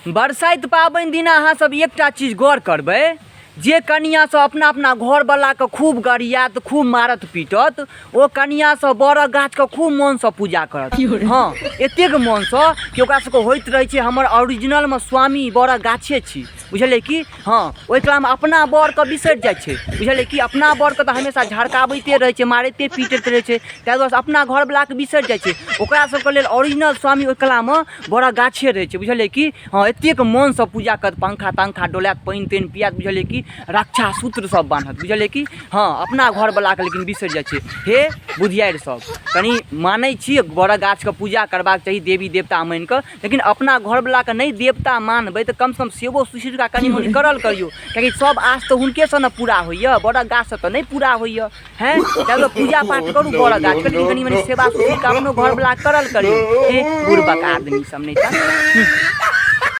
बरसाइत पाबनि दिना अहाँ सब एकटा चीज गौर करबै जे कनिआँ सब अपना अपना घरवलाके खूब गरियात खूब मारत पीटत ओ कनिआँ सब बड़क गाछके खूब मोनसँ पूजा करत। हँ, एतेक मोनसँ कि ओकरा सबके होइत रहै छै हमर ओरिजिनलमे स्वामी बड़क गाछे छी। बुझलियै की? हँ, ओहि कालमे अपना बरके बिसरि जाइ छै। बुझलियै की? अपना बरके तऽ हमेशा झड़काबैते रहै छै, मारिते पीटैत रहै छै। ताहि दुआरे अपना घरवलाके बिसरि जाइ छै। ओकरा सबके लेल ओरिजिनल स्वामी ओहि कलामे बड़क गाछे रहै छै। बुझलियै की? हँ, एतेक मोनसँ पूजा करत, पंखा तंखा डोलायत, पानि तानि पियात, बुझलियै की? रक्षा सूत्र सब बान्हत। बुझलियै की? हँ, अपना घरवलाके लेकिन बिसरि जाइ छै। हे बुधियारि सब, कनि मानै छी बड़क गाछके पूजा करबाक चाही देवी देवता मानिकऽ, लेकिन अपना घरवलाके नहि देवता मानबै तऽ कमसँ कम सेवो सुश्रुषा कनि मनि करल करियौ, किएकि सब आस तऽ हुनकेसँ ने पूरा होइए, बड़क गाछसँ तऽ नहि पूरा होइए। हैं, ताहि दुआरे पूजा पाठ करू बड़क गाछके, लेकिन कनि मनि सेवा सुश्रुषा अपनो घरवलाके करल करियौ। हे बुड़बक आदमी सब, नहि तऽ।